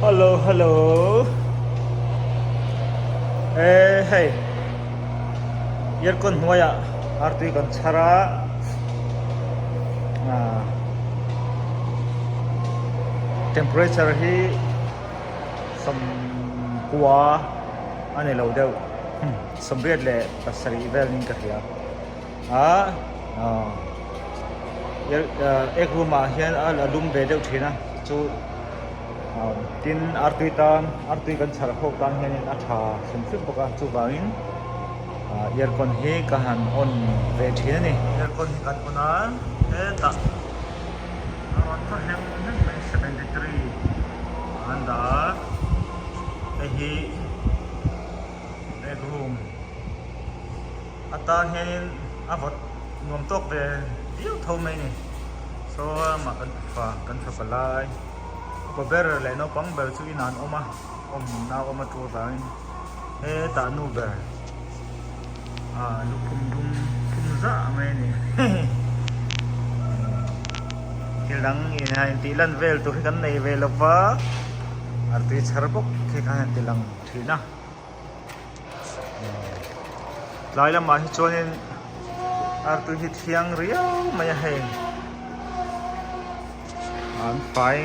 Hello hello e hei aircon hnuaiah artui kan chhar a ah temperature hi sawmkua a ni lo deuh 87 vel niin ka hria a ah egg room ah hian a lum ve deuh thin a chu tin artui tan artui kan chhar ho tan hianin a tha hrim hrim bawk a chuvangin ah aircon hi ka han on ve thin a ni. Aircon hi kan on a hetah a rawn thaw hem hem mai 73 an dah a hei hi. Egg room atan hianin a vawt nuam tawk ve viau tho mai a ni saw amah kan fa kan tha palai upa ber leh naupang ber chu inah an awm a awm nau awm a tul vangin hetah nu ber ah lukhum dum phum zah mai a ni hehe thil dang intih lan vel tur hi kan nei ve lova artui chhar bawk khi khan a ti lang. thin a tlai lamah hi chuanin artui hi thiang riau mai a hei an fai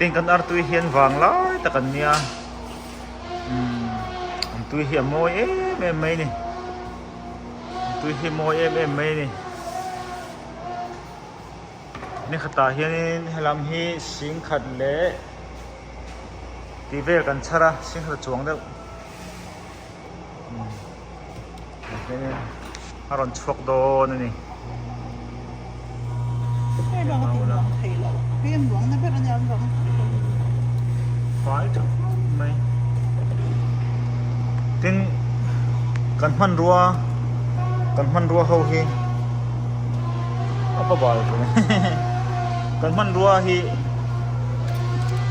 tin kan artui hian vang lai tak an nia umm an tui hi a mawi em em mai a ni an tui hi a mawi em em mai a ni ni khatah hianin helam hi singkhat leh. Tih vel kan chhar a singhal chuang deuh a rawn chhuak dawn a ni. Fai tha khawp mai tin kan hmanrua kan hmanrua ho hi a va bal ve kan hmanrua hi.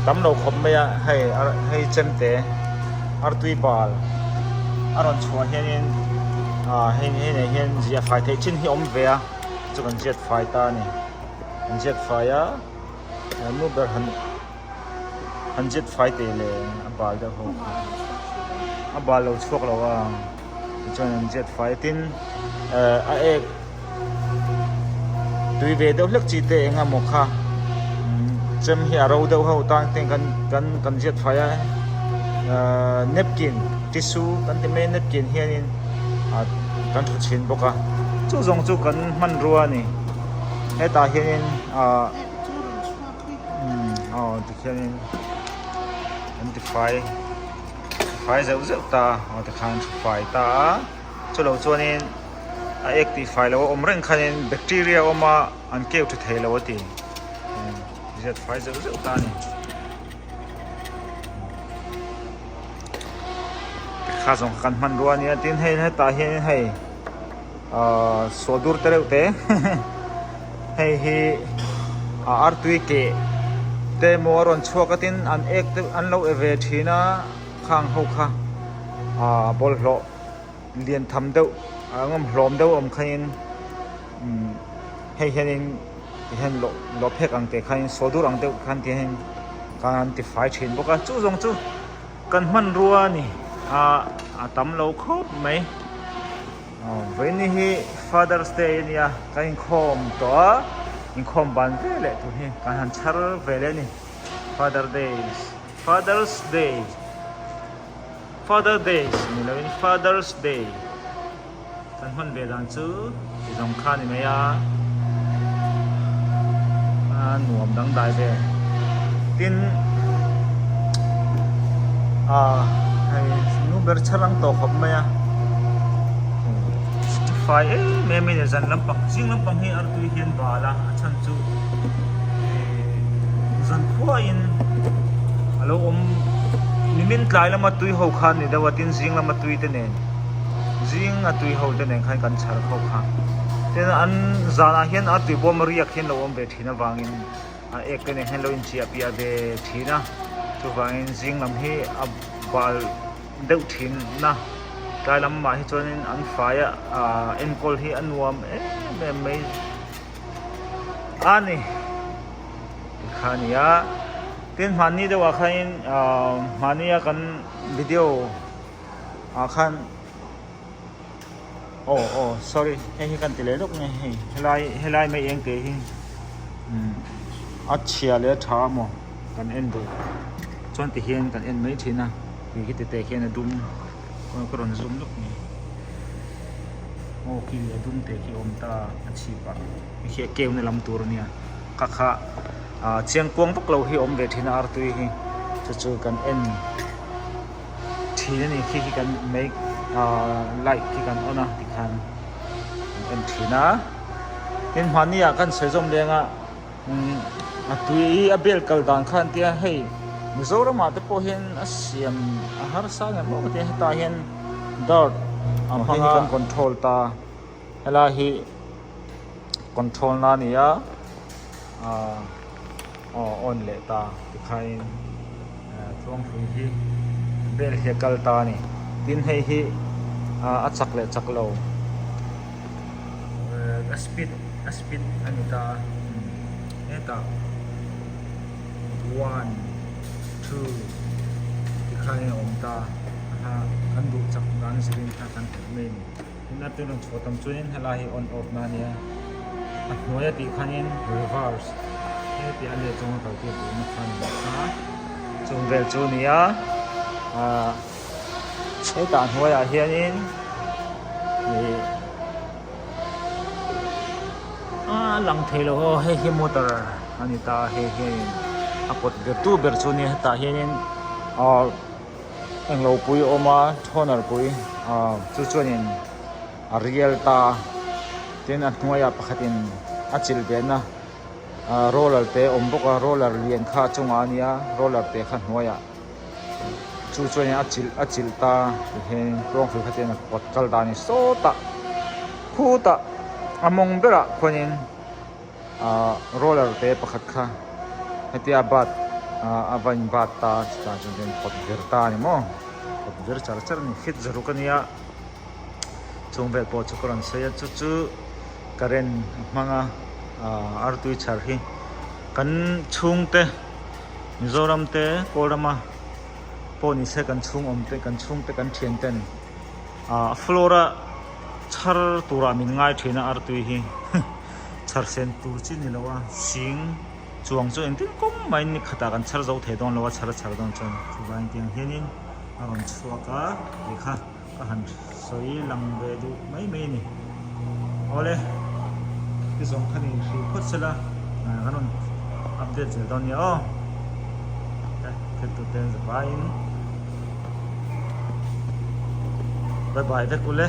Tam lo khawp mai a hei hei chemte artui bal a rawn chhuah hianin ah hei hei nei hian ziah fai theih chin hi a awm ve a chu kan ziat fai ta a ni an ziat fai a nu ber han han ziat fai teh leh a bal deuh ho kha a bal lo chhuak lo a tichuan an ziat fai a tin eh a ek. Tui ve deuh hlek chi te eng emaw kha chem hi a ro deuh ho tan te kan kan kan ziat fai a ahh napkin tissue kan ti mai a napkin hianin ah kan thu chhin bawk a chu zawng chu kan hmanrua a ni hetah hianin ah umm aw tikhianin an ti fai fai zeuh zeuh ta aw tikhan an thu fai ta a chulo chuanin. A ek tih fai lo a awm reng khanin bacteria a awm a an keu tha thei lo a ti ziat fai zeuh zeuh ta a ni kha zawng kha kan hmanrua a nia tin hei hetah hian hei ahh suahdur te reuh te hei hi a artui keh te emaw a rawn chhuak a tin an ek te an lo e ve thin a khang ho kha ahh bawlhhlawh. Lian tham deuh a ngawm hlawm deuh awm khain umm hei hianin ti hian lawh lawh phek ang teh khain saw dur ang deuh khan ti hian kan ti fai thin bawk a chu zawng chu kan hmanrua a ni a a tam lo khawp mai aw vawiin hi father's day a nia kan inkhawm tawh a inkhawm ban ve leh tur hi kan han chhar ve leh a ni father days father's day. Father Days ni loin Father's Day kan hman ve dan chu ti zawng kha ni mai a, a nuam dangdai ve. Tin ah hei nu ber chhar ang tawh khawp mai a, fai em em in zan lampang zing lampang hi artui hian bal a, a chhan chu ih zan khuain a lo awm. Nimin tlai lama tui ho kha ni deuh a tin zing lama tui te nen zing a tui ho te nen khan kan chhar kho kha tin an zanah hian a tui bawm riak hian lo awm ve thin avangin a ek te nen hian lo inchiah piah ve thin a chuvangin zing lam hi a bal deuh thin a tlai lamah hi chuanin an fai a ah enkawl hi a nuam em em mai a ni tikha a ni a. Tin hmanni deuhah khanin ahh hmahnia kan video ah khan aw aw sorry hei hi kan ti leh lawk nge hei helai helai mai eng tih hi umm a chhia leh a tha maw kan en duh chuan ti hian kan en mai thin a tih hi tete khian a dum ka rawn zoom lawk nge aw khi a dum te khi a awm ta a chhip ah hei khi a keu na lam tur a nia kha kha ah chiang kuang vak lo hi a awm ve thin a artui hi chu chu kan en. Thin a ni khi khi kan make ahh light khi kan on a tikhan kan en thin a tin hmahni ah khan sawi zawm leng a umm a tui a bel kal dan khan tia hei Mizoram ah te pawh hian a siam a harsa nen maw ka ti a hetah hian dirt a hmang a kan control ta helai hi control na a ni a ahh. Aw on leh ta tikhain tluangpui hi bel hi a kal ta a ni tin hei hi a chak leh chak lo a speed a speed a ni ta a hetah one two tikhain a awm ta a kan duh chak dan zirin kha kan herh mai a ni. Tin a tui rawn chhuah tam chuanin helai hi on off na ania a hnuai a tih khanin reverse heti a let zawnga kal tir duhna kha a ni kha chung vel chu a ni a ahh hetah hnuaiah hianin ih a lang thei lo aw hei hi motor a ni ta a hei hianin a kawt ber tu ber chu a nia hetah hianin ahh. Englo pui a awm a toner pui ah chu chuanin a rial ta a tin a hnuaiah pakhatin a chilh behna ah roller te a awm bawk a roller lian kha a chungah a nia roller te kha hnuaiah chu chuanin a chilh a chilh ta tihian tluangpui kha chuan a pawt kal dan a ni sawtah khutah a mawng berah khuanin. Ahh roller te pakhat kha hetia bat ahh a va in bat ta chutah chuan chuan pawt vir ta a ni maw pawt vir char char a ni fit zaruk a nia chung vel pawh chu ka rawn sawi a chu chu current a hmang a ahh artui chhar hi kan chhungte Mizoram te Kawlrama pawh ni se kan chhung awm te kan chhungte kan thian ten ahh floor a chhar turah min ngai thin a artui hi. Chhar sen tur chi ni lo a, sing chuang chu engtin kawng maiin ni khatah kan chhar zo thei dawn lo a, chhar a chhar dawn chuan chuvangin tiang hianin a rawn chhuak a tih kha ka han sawi lang ve duh mai mai a ni. Awle, ti zawng kha ni hrih phawt sela kan rawn update zel dawn nia aw. Thil tute zavaiin bye bye vek ule.